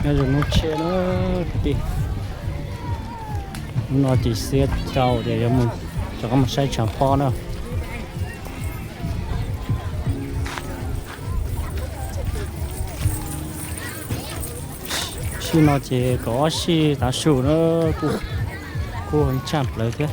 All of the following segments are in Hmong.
Nyob zoo hnub tshiab na kwv tij, hnub no ces xiab rau ces yuav mus rov qab mus saib tshav pob na. Sij no ces kaum ob sij tav su na, kuj tshaj plaws thiab.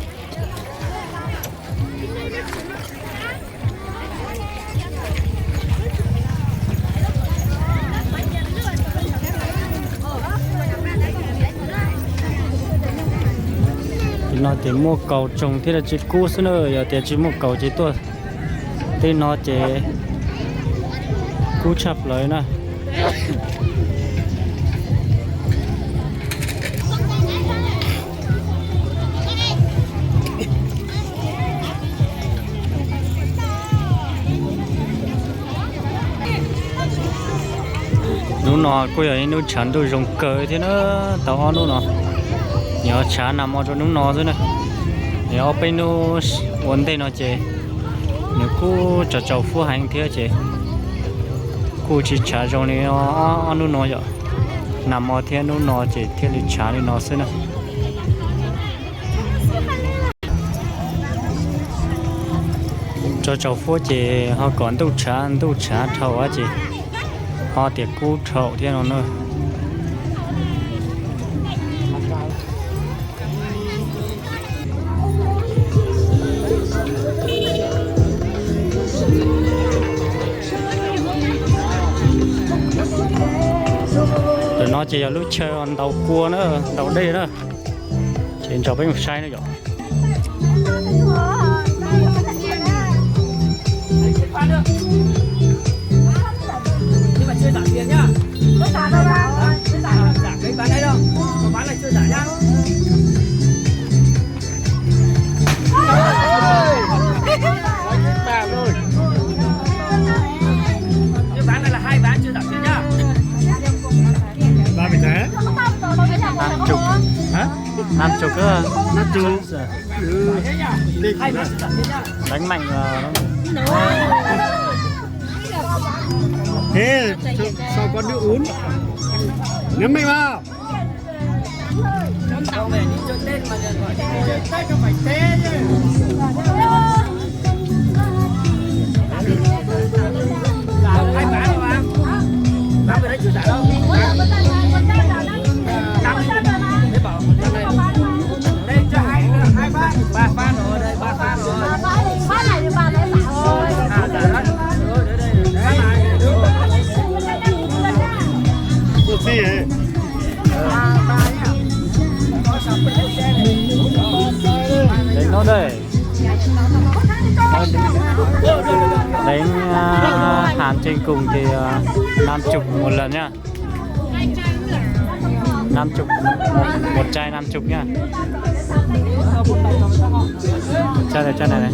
Tej no ces muaj kaus tsoog thiab tsis kub xwb na, yog tias tsis muaj kaus ces tuaj tej no ces kub tshaj plaws na. Hnub no kuj yog ib hnub tshav ntuj zoo kawg thiab na, tau ob hnub no. Nws tshav nag hmo rau hnub no xwb na. Nws ob peb hnub ua ntej no ces nws kuj tsaus tsaus fuab heev thiab ces kuj tsis tshav zoo li ob hnub no yom. Nag hmo thiab hnub no ces thiaj li tshav li no xwb na. Tsaus tsaus fuab ces ho kom ntuj tshav, ntuj tshav dhau ces ho tias kub dhau thiab no na. Ntawm no ces yog lub chaw ntaus kua na, ntaus dej na. Ces nrog peb mus saib na yom. Năm chục. Hả? Năm chục á. Năm chục. Đánh mạnh vào nó. Thế, cho, cho con nước uống. Nhắm mắt vào. Đánh nó đây. Đánh, à, hàng trên cùng thì, à, năm chục một lần nhá. Năm chục, một, một chai năm chục nhá. Chai này, chai này này.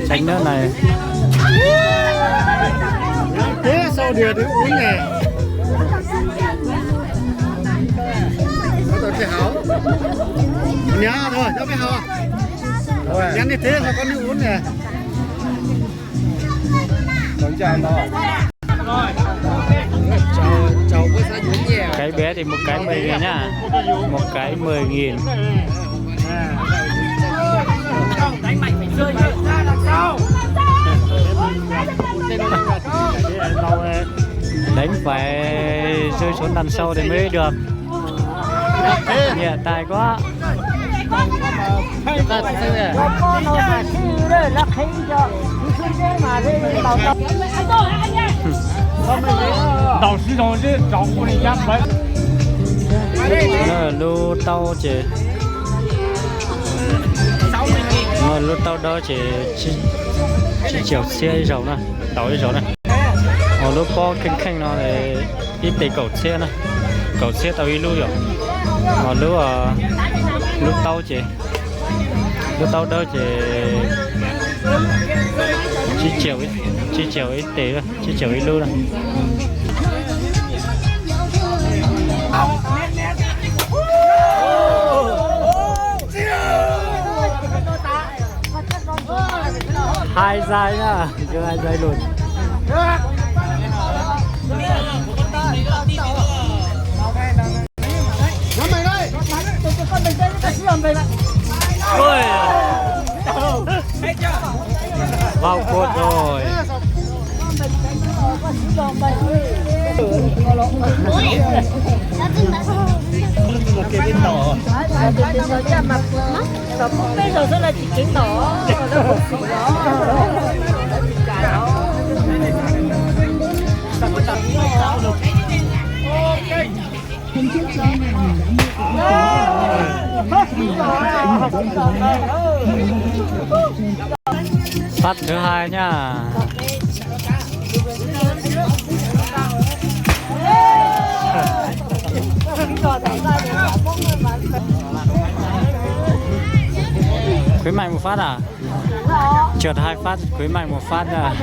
Chai nước này. Thế sao được uống này? Có tôi cái hảo. Nhá thôi, cho cái hảo. Nhắn như thế sao có nước uống này? Cái bé thì một cái mười nghìn nhá. Một cái mười nghìn. Đánh phải rơi xuống đằng sau thì mới được. Nhẹ tay quá. Lub taub ces, lub taub dawb ces tsib caug txhiab ib zaug na, tau ib zaug na. Ho lub pob kheej kheej no ib tes kaum txhiab na, kaum txhiab tau ib lub yom. Ho lub, lub taub ces, lub taub dawb ces tsib caug, tsib caug ib tes, tsib caug ib lub na. Hai giây nha, chưa hai giây luôn. Ôi. Vào cuộc rồi. Phát thứ hai nha. Khuyến mại một phát à? Trượt hai phát, khuyến mại một phát nha.